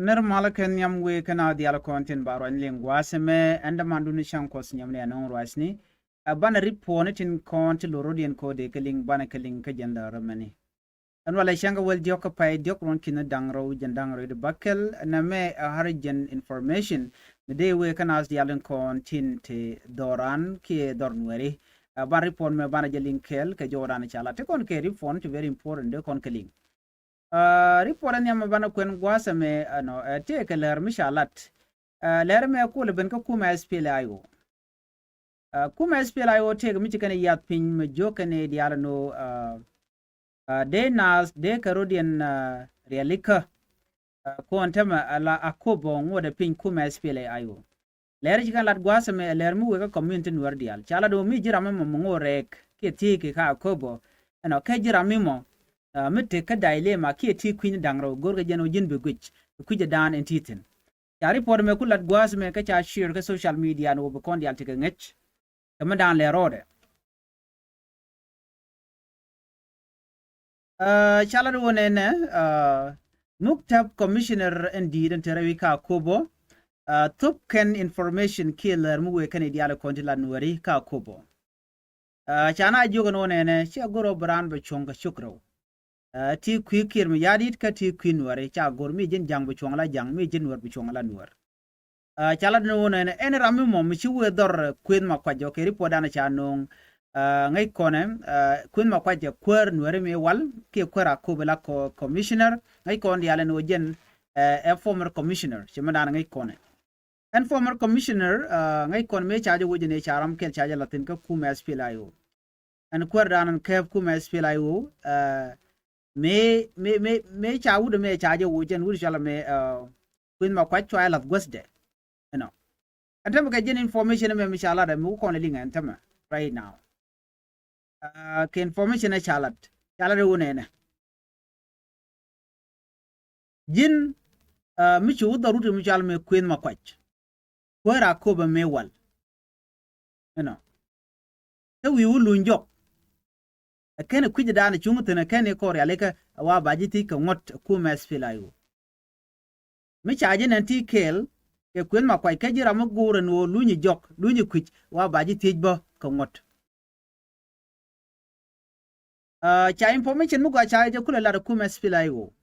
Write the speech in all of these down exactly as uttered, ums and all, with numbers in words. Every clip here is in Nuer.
Nɛr malä kɛ nhiam wëë kä naath diaal kɔn tin ba ruacni liŋ gua̱a̱th ɛmɛ, ɛn dämandun Cäŋ Kuɔth Nyam ni anɔŋ ruacni. Ɛ banɛ ripuɔn tin kɔn ti lo̱r rɔ̱diɛn kɛ ɣöö dee kɛ liŋ, banɛ kɛ liŋ kä jɛn läär ɛmɛni. Ɛn walɛ cäŋ kɛ wäl diɔ̱k kä pay diɔ̱k ruɔ̱n ki̱n da̱ŋ rɛw jiɛn da̱ŋ rɛw di bäkɛl, nɛmɛ ɛ urgent information mi dee wëë kä naath diaal in kɔn tin te dhɔran kiɛ dhɔr Nuɛri. Ɛ ban ripuɔn mɛ banɛ jɛ liŋ kɛɛl kɛ jɔwdan ca lat, te kɔn kɛ ripuɔn ti very important dee kɔn kɛ liŋ. Ɛ, ripuɔt ɛn nhiam banɛ kuɛn gua̱a̱th ɛmɛ, ɛnɔ, ɛ, tëëkɛ läär mi ca lat. Ɛ, läär ɛmɛ kulɛ ben kä kumɛ S P L A I O. Ɛ, kumɛ S P L A I O tëëkɛ mi ci kɛn yath piny mɛ jiök kɛn i̱ diaal ɛn ɣöö, ɛ, ɛ, dee naath dee kɛ rɔ̱diɛn, ɛ, rialikä. Ɛ, kɔn tämɛ ala Akobo ŋuɔ̱tdɛ piny kumɛ S P L A I O. Läär ci kɛn lat gua̱a̱th ɛmɛ ɛ läär mi wëë kä community Nuäär diaal. Ca lat ɣöö mi ji̱ ram mi mɔ mi ŋo̱o̱r rɛɛk kiɛ thiec kɛ kä Akobo. Ɛnɔ kɛ ji̱ ram mi mɔ, ɛ, mi tek kä dilemma kiɛ ti kui̱ny da̱ŋ rɛw, go̱rkɛ jɛn ɣöö ji̱n bi guic kui̱cdan in ti thi̱n. Ca ripuɔt ɛmɛ ku lat gua̱a̱th ɛmɛ kä ca share kä social media ɛn ɣöö bi kɔn diaal tekɛ ŋäc kɛ mi da̱a̱n lɛ rɔɔdɛ. Ɛ, ca lat ɣöö nɛnɛ, ɛ, muktab commissioner in di̱i̱t in te rɛy wi̱c kä Akobo, ɛ, thop kɛn information kiɛ läär mi wëë kɛn i̱ diaal kɔn ti lat Nuäri kä Akobo. Ɛ, ca na jiök ɛn ɣöö nɛnɛ, ciɛ go̱r ɣöö bi raan bɛ cuɔ̱ŋ kɛ cok rɛw. Ɛ, ti kui̱ Kiir Mayardit kä ti kui̱ Nuäri, ca go̱r mi ji̱n ja̱ŋ bi cuɔ̱ŋ ala ja̱ŋ, mi ji̱n Nuäär bi cuɔ̱ŋ ala Nuäär. Ɛ, ca lat ni wun ɛn, ɛn ram mi mɔ mi ci wëë dhɔr, ɛ, Kuëth Makuac, ɔ kɛ ripuɔt dan ca no̱o̱ŋ. Ɛ, ŋäc kɔnɛ, ɛ, Kuëth Makuac ɛ kuäär Nuäri mi wal kiɛ kuäär Akobo la kɔ-, commissioner, ŋäc kɔn diaal ɛn ɣöö jɛn, ɛ, ɛ former commissioner, ci mi dan ŋäc kɔnɛ. Ɛn former commissioner, ɛ, ŋäc kɔn mëë ca jɛ wec ɛn ëë ca ram kɛl ca jɛ la̱th thi̱n kä kumɛ S P L A I O. Ɛn kuäär dan ɛn kɛɛp kumɛ S P L A I O, ɛ, mëë, mëë, mëë, mëë ca wut ɛmɛ ca jɛ woc ɛn wut cɔal ɛmɛ, ɛ, Kuëth Makuac cua jɛ la̱th guäthdɛ. Ɛnɔ. Ɛn tämɛ kɛ jɛn information ɛmɛ mi ca lat ɛ mi wä kɔn ɛ liŋ ɛn tämɛ right now. Ɛ, kɛ information ɛ ca lat, ca lat ɛ wun ɛnɛ. Ji̱n, ɛ, mi ci wä dhɔr wut mi cɔal ɛmɛ Kuëth Makuac. Kuäär Akobo mëë wal. Ɛnɔ. Kä wi̱i̱ wä luny jɔk. Ɛ kɛn ɛ kui̱cdan cuŋ thi̱n ɛ kɛn i̱ kɔn rialikä ɛ wa ba ji̱ thiec kɛ ŋuɔ̱t ɛ kumɛ S P L A I O. Mi ca ji̱ nɛn ti kɛɛl kɛ Kuëth Makuac kä ji̱ ram mi go̱o̱r ɛn ɣöö luny jɔk, luny kui̱c, wa ba ji̱ thiec bä kɛ ŋuɔ̱t. Ɛ, ca information mi gɔaa ca jɛ kulɛ lat ɛ kumɛ S P L A I O.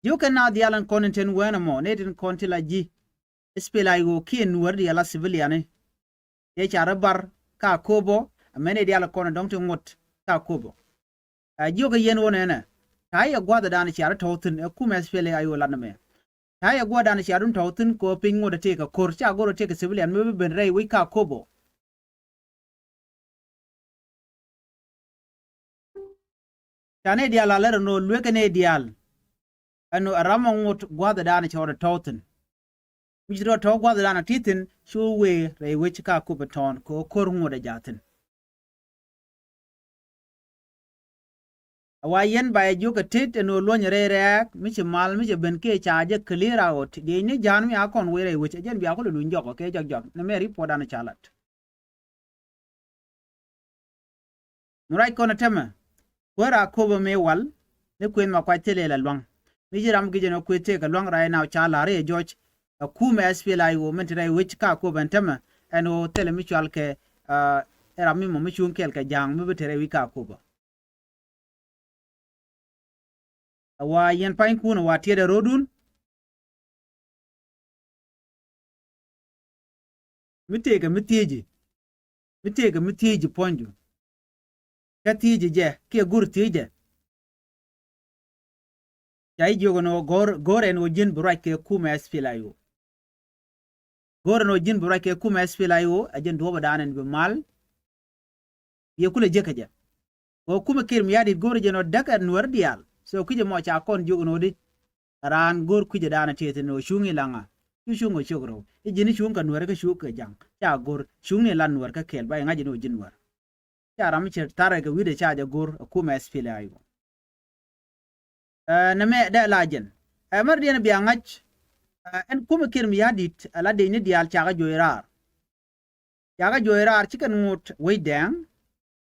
Ji̱ wä kɛn na dhial ɛn kɔn in ten wɛn ɛmɔ, nɛ tin kɔn ti la ji̱ S P L A I O kiɛ Nuäär diaal a civilian ni. Yɛ ca rɔ bar kä Akobo, amäni diaal kɔn dɔ̱ŋ ti ŋuɔ̱t kä Akobo. Ɛ, jiök ɛ yɛn wä nɛnɛ. Ta̱a̱ yɛ gua̱thdan cia rɔ tɔ̱w thi̱n, ɛ kumɛ S P L A I O lat nɛmɛ. Ta̱a̱ yɛ gua̱thdan cia rɔ tɔ̱w thi̱n kɛ ɣöö piny ŋuɔ̱t ɛ tëëkɛ ko̱r, ca go̱r ɛ tëëkɛ civilian mi bi ben rɛy wec kä Akobo. Ca nɛy diaal a lɛr ɛn ɣöö luekɛ nɛy diaal. Ɛn ɣöö ɛ ram ɛ ŋot gua̱thdan cɛ rɔ tɔ̱w thi̱n. Mi ci rɔ tɔ̱w gua̱thdan ɛ ti thi̱n, cu wëë rɛy wec kä Akobo tɔ̱ɔ̱n kɛ ɣöö ko̱r ŋot ɛ ja̱ thi̱n. A wa yɛn ba yɛ jiök kɛ tet ɛn ɣöö luɔ̱ny rɛy rɛɛk, mi ci mal, mi ci ben kiɛ ca jɛ clear out. Diecni ja̱a̱n mi a kɔn wëë rɛy wec, ɛ jɛn bia kulɛ luny jɔk, ɔ kɛ jɔk jɔk. Nɛmɛ ripuɔtdan ca lat. Mi ruac kɔn ɛ tämɛ, kuäär Akobo mëë wal, ni Kuëth Makuac thilɛ la lua̱ŋ. Mi ji̱ ram gi̱c ɛn ɣöö Kuëth tëëkɛ lua̱ŋ right now ca la̱r i̱ ɛ jɔc, ɛ kumɛ S P L A I O min te rɛy wec kä Akobo ɛn tämɛ, ɛn ɣöö thilɛ mi cual kɛ, ɛ, ɛ ram mi mɔ mi cuŋ kɛɛl kɛ ja̱a̱ŋ mi bi te rɛy wec kä Akobo. A wa yɛn pa̱nykun, a wa tiɛt ɛ ro̱dun. Mi tëëkɛ mi thieci. Mi tëëkɛ mi thieci puɔ̱nydu. Kä thieci jɛ, kiɛ go̱r thieci jɛ. Ca ji̱ jiök ɛn ɣöö go̱r, go̱r ɛn ɣöö ji̱n bi ruac kɛ kumɛ S P L A I O. Go̱r ɛn ɣöö ji̱n bi ruac kɛ kumɛ S P L A I O, ɛ jɛn duɔ̱ɔ̱pdan ɛn bi mal. Yɛ kulɛ jek kɛ jɛ. Ɣöö kumɛ Kiir Mayardit go̱r jɛ nɔ däk ɛ Nuäär diaal. So kui̱cɛ mɔ ca kɔn jiök nɔ di. Raan go̱r kui̱cɛ daanɛ tëë thi̱n ɣöö cuŋ i̱ la ŋa. Cu cuŋ ɣöö cok rɛw. I̱ ji̱n i̱ cuŋ kɛ Nuäär kä cuk kɛ ja̱ŋ. Ca go̱r. Cuŋni la Nuäär kä kɛɛl ba i̱ ŋa̱c ni ɣöö ji̱n Nuäär. Ca ram mi cɛ tarɛ kɛ wi̱cdɛ ca jɛ go̱r ɛ kumɛ S P L A I O. Ɛ, nɛmɛ dee la jɛn. Ɛ, mɛr diɛn bia ŋa̱c. Ɛ, ɛn kumɛ Kiir Mayardit, ɛ la dec ni diaal cakɛ juɔc raar. Cakɛ juɔc raar cikɛ ŋot wec dɛŋ.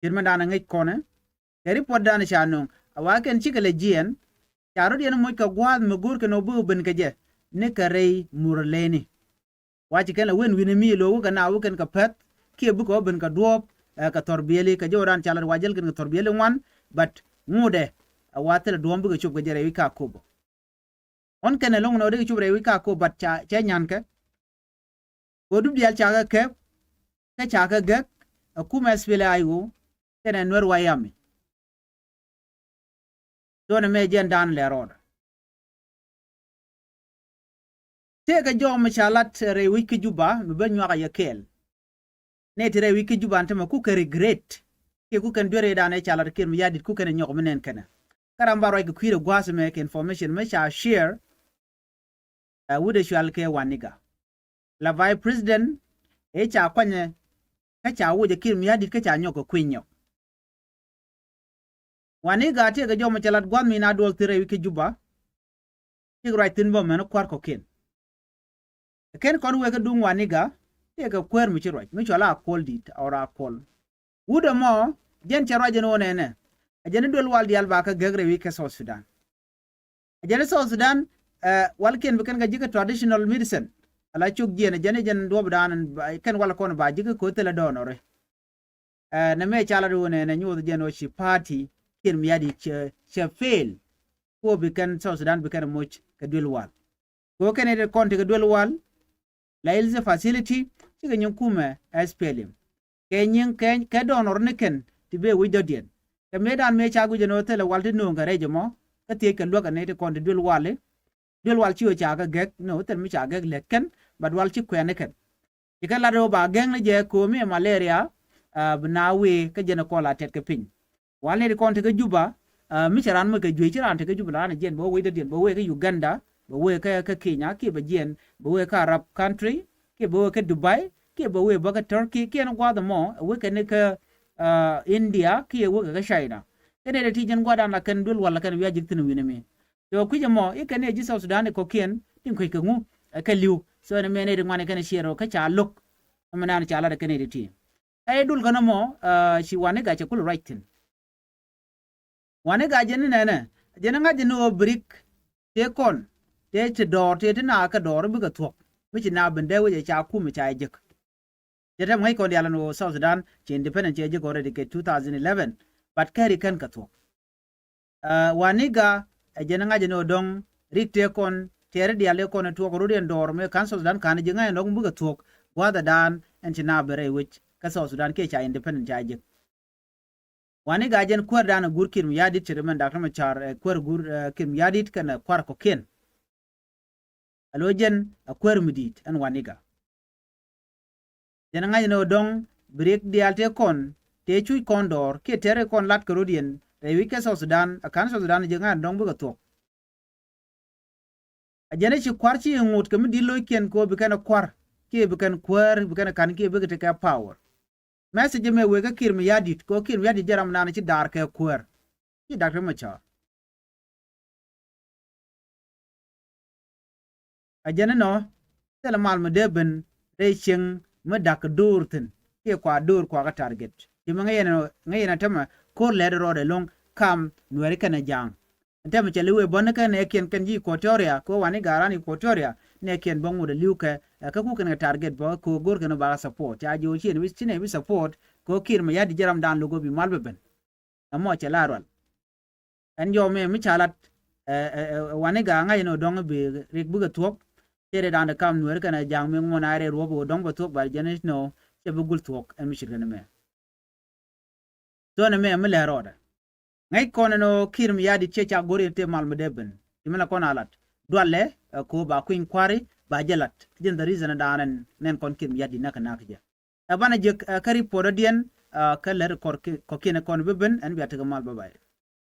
Kiir mɛ danɛ ŋäc kɔnɛ. Kɛ ripuɔtdan ca nöŋ. A wa kɛn cikɛ lɛ jiɛn. Ca rɔ̱diɛn moc kɛ gua̱a̱th mi go̱o̱r kɛn ɔ bi ben kɛ jɛ ni kɛ rɛy Murleni. Wa ci kɛn la wen wi̱ni mi lo̱o̱ wä kɛ na wä kɛn kɛ pɛth kiɛ bikɛ wä ben kɛ duɔ̱ɔ̱p, ɛ, kɛ thɔr biɛli kɛ jɔwdan ca lat wa jäl kɛn kɛ thɔr biɛli ŋuan, but ŋutdɛ, ɛ, wa thilɛ duɔ̱ɔ̱m bikɛ cop kɛ jɛ rɛy wi̱c ka kop. Ɣän kɛn ɛlɔ̱ŋ nɔ dee kɛ cop rɛy wi̱c ka kop, but ca, cɛ nyankɛ. Kɛ dup diaal ca kɛ kɛp, kä ca kɛ gɛk, ɛ, kumɛ S P L A I O kɛnɛ Nuer White Army. Thonɛ mɛ jɛn dan lɛ rɔɔdɛ. Tëëkɛ jɔw mi ca lat rɛy wi̱c kä Juba mi ben nyuak a yɛ kɛɛl. Nɛ ti rɛy wi̱c kä Juba ni tämɛ kukɛ regret kiɛ kukɛn duer ëëdan ëë ca lat Kiir Mayardit kukɛn ɛ nyɔk mi nɛn kɛnɛ. Kä ram ba ruac kɛ kui̱dɛ gua̱a̱th mɛ kɛ information mɛ ca share, ɛ, wut ɛ cual kɛ Waniga. La vice president ëë ca kuanyɛ kä ca wucɛ Kiir Mayardit kä ca nyɔk kɛ kui̱ nyɔk. Waniga tëëkɛ jɔw mi ca lat gua̱th mi na duɔl thi̱n rɛy wi̱c kä Juba. Cik ruac thi̱n bä mɛn kua̱r kɔ̱kiɛn. Kɛn kɔn wek kä duŋ Waniga tëëkɛ kuäär mi ci ruac mi cɔl a Kuɔl Di̱i̱t ɔr a Kuɔl. Wut ɛmɔ jɛn cɛ ruac ɛn ɣöö nɛnɛ. Ɛ jɛn i̱ duel wal diaal ba kä gek rɛy wi̱c kɛ South Sudan. Ɛ jɛn i̱ South Sudan, ɛ, walkiɛn bi kɛn kɛ ji̱ kɛ traditional medicine. Ala cuk jiɛn ɛ jɛn i̱ jɛn duɔpdan kɛn wal kɔn ba ji̱ kɛ ko̱ thilɛ dɔɔnɔri. Ɛ, nɛ mɛ ca lat wun ɛn ɛ nyuɔth jɛn ɔ ci party Kiir Mayardit cɛ, cɛ fail. Ko bi kɛn South Sudan bi kɛn moc kɛ duel wal. Ko kɛn ɛ kɔn ti kɛ duel wal. La ilse facility cikɛ nyin kumɛ S P L M. Kɛ nyin kɛ, kɛ dɔɔnɔr ni kɛn ti bee wi̱c dɔ̱diɛn. Kɛ mëë dan mëë ca guic ɛn ɔ thilɛ wal ti no̱o̱ŋ kɛ rɛc ɛmɔ. Kä thiec kɛ luäk ɛn ɛ ti kɔn ti duel wal i̱. Duel wal ci ɣöö ca kɛ gɛk, no, thil mi ca gɛk lɛt kɛn, but wal ci kuɛn ni kɛn. Ci kɛn lat ɣöö ba gɛk ni jɛ ko̱o̱mi ɛ malaria, ɛ, bi na wee kä jɛn ɛ kɔn la tɛt kɛ piny. Wal ni ti kɔn ti kä Juba, ɛ, mi cɛ ran mi kɛ juey ci ran ti kä Juba la ran ɛ jiɛn bɛ wee dɔ̱diɛn, bɛ wee kä Uganda, bɛ wee kä, kä Kenya, kiɛ bɛ jiɛn, bɛ wee kä Arab country, kiɛ bɛ wee kä Dubai, kiɛ bɛ wee bä kä Turkey, kiɛ ni gua̱a̱th ɛmɔ, ɛ wee kɛn ni kä, ɛ, India, kiɛ wee kɛ kä China. Kɛn ni ti jɛn gua̱a̱th dan la kɛn duel wal la kɛn wi̱i̱ a ji̱k thi̱n wi̱n ɛmi. So kui̱c ɛmɔ i̱ kɛn ni ɛ ji̱ South Sudan i̱ kɔ̱kiɛn tin kuec kɛ ŋu ɛ kɛ li̱w. So ɛn ɛmɛ nɛy ti ŋuan i̱ kɛn i̱ ciɛɛr ɔ kä ca lo̱k. Ɛmɛ naan ca lat ɛ kɛn i̱ ti ti. Ɛ i̱ dul kɛn ɛmɔ, ɛ, ci Waniga cɛ kul ruac thi̱n. Waniga jɛn i̱ nɛnɛ jɛn i̱ ŋa̱c i̱ ni ɣöö bi rik tëë kɔn tëë ti dɔɔr tëë ti naath kɛ dɔɔr i̱ bikɛ thuɔ̱k. Mi ci naath ben dee wec ɛ ca kum i̱ ca jek. Cɛ tɛm ŋäc kɔn diaal ɛn ɣöö South Sudan ci independent cɛ jek already kɛ two thousand eleven, but kɛri kɛn kɛ thuɔ̱k. Ɛ, Waniga ɛ jɛn ŋa̱c ɛn ɣöö dɔ̱ŋ rik tëë kɔn tɛɛri diaal ëë kɔn ɛ tuɔɔk rot yɛn dɔɔr mëë ka̱n South Sudan ka̱n ji̱ ŋa̱c ɛn dɔ̱ŋ bikɛ thuɔ̱k gua̱a̱thɛ daan ɛn ci naath ben rɛy wec kä South Sudan kiɛ ca independent ca jek. Waniga jɛn kuäär dan ɛ guur Kiir Mayardit cɛ ri mɛn Doctor Machar, ɛ, kuäär guur, ɛ, Kiir Mayardit kɛnɛ kua̱r kɔ̱kiɛn. Alo jɛn ɛ kuäär mi di̱i̱t ɛn Waniga. Jɛn ŋa̱c ni ɣöö dɔ̱ŋ bi rik diaal tëë kɔn tëë cuc kɔn dɔɔr kiɛ tɛɛri kɔn lat kɛ rot yɛn rɛy wi̱c kɛ South Sudan, ɛ ka̱n South Sudan ji̱ ŋa̱c ɛn dɔ̱ŋ bikɛ thuɔ̱k. Ɛ jɛn i̱ ci kua̱r ci i̱ ŋot kɛ mi di̱t lo̱ckiɛn kɛ ɣöö bi kɛn ɛ kua̱r kiɛ bi kɛn kuäär bi kɛn ɛ ka̱n kiɛ bikɛ tekɛ power. Message ɛmɛ wëë kä Kiir Mayardit kɛ ɣöö Kiir Mayardit jɛ ram naan ci daar kɛ kuäär. Ci Doctor Machar. Ɛ jɛn inɔ thilɛ mal mi dee ben rɛy cieŋ mi da̱k kɛ do̱r thi̱n kiɛ kua do̱r kua kä target. Ci mi ŋäc yɛn, ŋäc yɛn ɛ tämɛ ko̱r lɛt rɔɔdɛ lo̱ŋ kam Nuɛɛri kɛnɛ Ja̱a̱ŋ. Ɛn tämɛ cɛ li̱w ɛ bä ni kɛn nɛɛkiɛn kɛn ji̱ Equatoria kɛ ɣöö Waniga raan Equatoria nɛɛkiɛn bä ŋot ɛ li̱w kɛ, ɛ, kä kukɛn kɛ target bä kɛ ɣöö go̱rkɛn ɣöö bakɛ support. Ca ji̱ ɣöö ci nɛ bi, ci nɛ bi support kɛ ɣöö Kiir Mayardit jɛ ram dan lo̱k ɣöö bi mal bɛ ben. Ɛmɔ cɛ la rual. Ɛn jɔw mɛ mi ca lat, ɛ, ɛ, ɛ, Waniga ŋa̱c ni ɣöö dɔ̱ŋ bi rik bikɛ thuɔ̱k. Cɛ rɛ da̱a̱n dee kam Nuɛɛri kɛnɛ Ja̱a̱ŋ mi ŋuɔ̱n a rɛ ruɔ̱p ɣöö dɔ̱ŋ bɛ thuɔ̱k, but jɛn inɔ cɛ bi gul thuɔ̱k ɛn mi ce̱tkɛ ni mɛ. Thonɛ mɛ mi lɛ rɔɔdɛ. Ŋäc kɔn ɛn ɣöö Kiir Mayardit cɛ ca go̱r yɛn tëë mal mi dee ben. Ci mi la kɔn a lat. Dualɛ, ɛ, kɛ ɣöö ba kui̱ny kua̱ri ba jɛ lat. Jɛn the reason dan ɛn nɛn kɔn Kiir Mayardit näk kɛ näk jɛ. Ɛ banɛ jek, ɛ, kä report ɔ diɛn, ɛ, kä lät kɔr ki, kɔ̱kiɛn kɔn bi ben, ɛn bia tekɛ mal, bye bye.